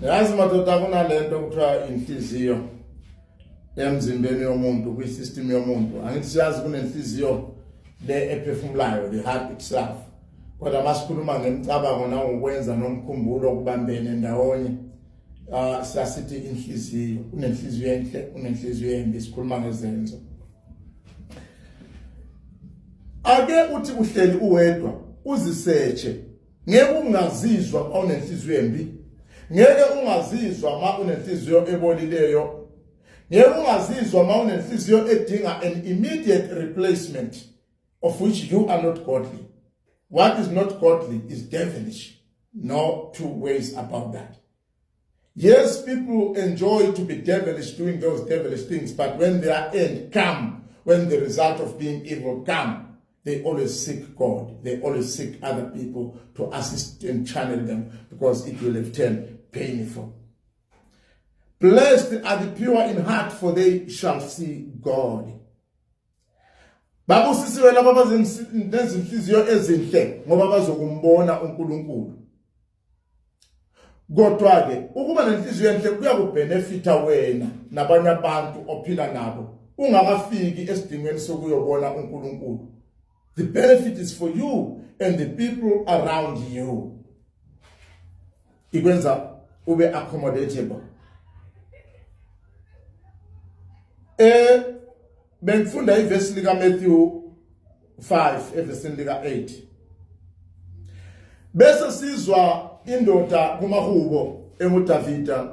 Yazi madoda, kunalento kuthiwa inhliziyo emzimbeni yomuntu, kwi-system yomuntu. Angithi siyazi kunenhliziyo le ephefumulayo, the heart itself. Kodwa masikhuluma ngemicabango nangokwenza nomkhumbulo kubambene ndawonye, siyasithi inhliziyo, unenhliziyo enhle, unenhliziyo embi, sikhuluma ngezenzo. Ake uthi uhleli uwedwa uzisetshe, ngeke ungazizwa uma unenhliziyo embi, ngeke ungazizwa uma unenhliziyo ebolileyo, ngeke ungazizwa uma unenhliziyo edinga an immediate replacement, of which you are not godly. What is not godly is devilish. No two ways about that. Yes, people enjoy to be devilish, doing those devilish things, but when their end come, when the result of being evil come, they always seek God. They always seek other people to assist and channel them, because it will have turned painful. Blessed are the pure in heart, for they shall see God. Babusisiwe labo abanezinhliziyo ezinhle, ngoba bazokumbona uNkulunkulu. Kodwa ke ukuba nenhliziyo enhle kuyakubenefita wena nabanye abantu ophila nabo ungakafiki esidingweni sokuyobona uNkulunkulu. The benefit is for you and the people around you. Ikwenza ube accommodatable. Bengifunda ivesi lika Matthew 5 evesini lika 8, bese sizwa indoda kumahubo enguDavida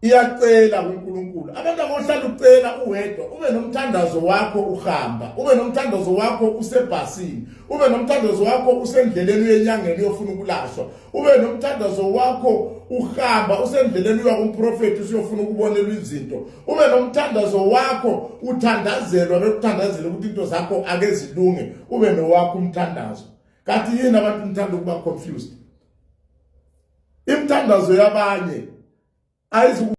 iyacela kuNkulunkulu. Abantu abohlala ucela uwedwa, ube nomthandazo wakho uhamba, ube nomthandazo wakho usebhasini, ube nomthandazo wakho usendleleni uyenyangeni uyofuna ukulashwa, ube nomthandazo wakho uhamba usendleleni uya kumprofeti usuyofuna ukubonelwa izinto, ube nomthandazo wakho uthandazelwa bekuthandazela ukuthi into zakho ake zilunge, ube nowakho umthandazo. Kanti yini abantu nithanda ukuba confused? Imithandazo yabanye ayizu